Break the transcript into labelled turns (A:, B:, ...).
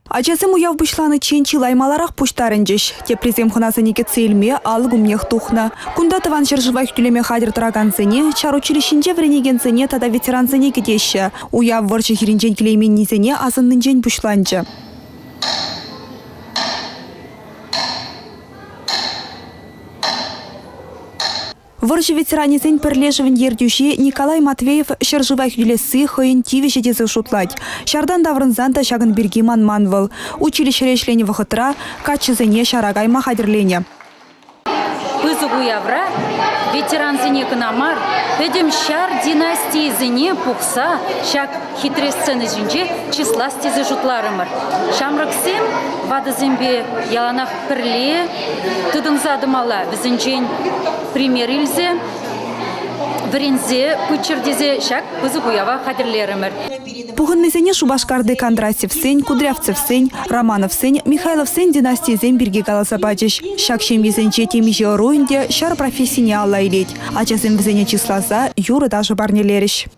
A: Ачасем уяв пуҫланиччен чылай маларах пуҫтарӑнчӗҫ. Теприсем хӑнасене кӗтсе илме алӑк умнех тухнӑ. Кунта Тӑван ҫӗршыва хӳтӗлеме хатӗр тӑракансене, ҫар училищинче вӗренекенсене тата ветерансене кӗтеҫҫӗ. Уяв вӑрҫӑ хирӗнчен килейменнисене асӑннинчен пуҫланчӗ. Вӑрҫӑ ветеранӗсен пӗрлешӗвӗн ертӳҫи Николай Матвеев ҫӗршыва хӳтӗлесси хӑйӗн тивӗҫӗ тесе шутлать. Ҫартан таврӑнсан та ҫакӑн пирки манман вӑл. Училищӗре ӗҫленӗ вӑхӑтра каччӑсене ҫара кайма хатӗрленӗ.
B: Пысӑк уявра ветерансене кӑна мар, пӗтӗм ҫар династийӗсене пухса ҫак хитре сцена ҫинче чыслас тесе шутларӑмӑр. Ҫамрӑксем ватӑсемпе яланах пӗрле тытӑнса тӑмалла, вӗсенчен пример илсе, вӗренсе пыччӑр тесе ҫак пысӑк уява хатӗрлерӗмӗр.
A: Пухӑннисене Шупашкарти Кондратьевсен, Кудрявцевсен, Романовсен, Михайловсен династийӗсем пирки каласа пачӗҫ. Ҫак ҫемьесенче темиҫе ӑру ӗнтӗ ҫар профессине алла илет. Ачасем вӗсене чысласа юрӑ-ташӑ парнелерӗҫ.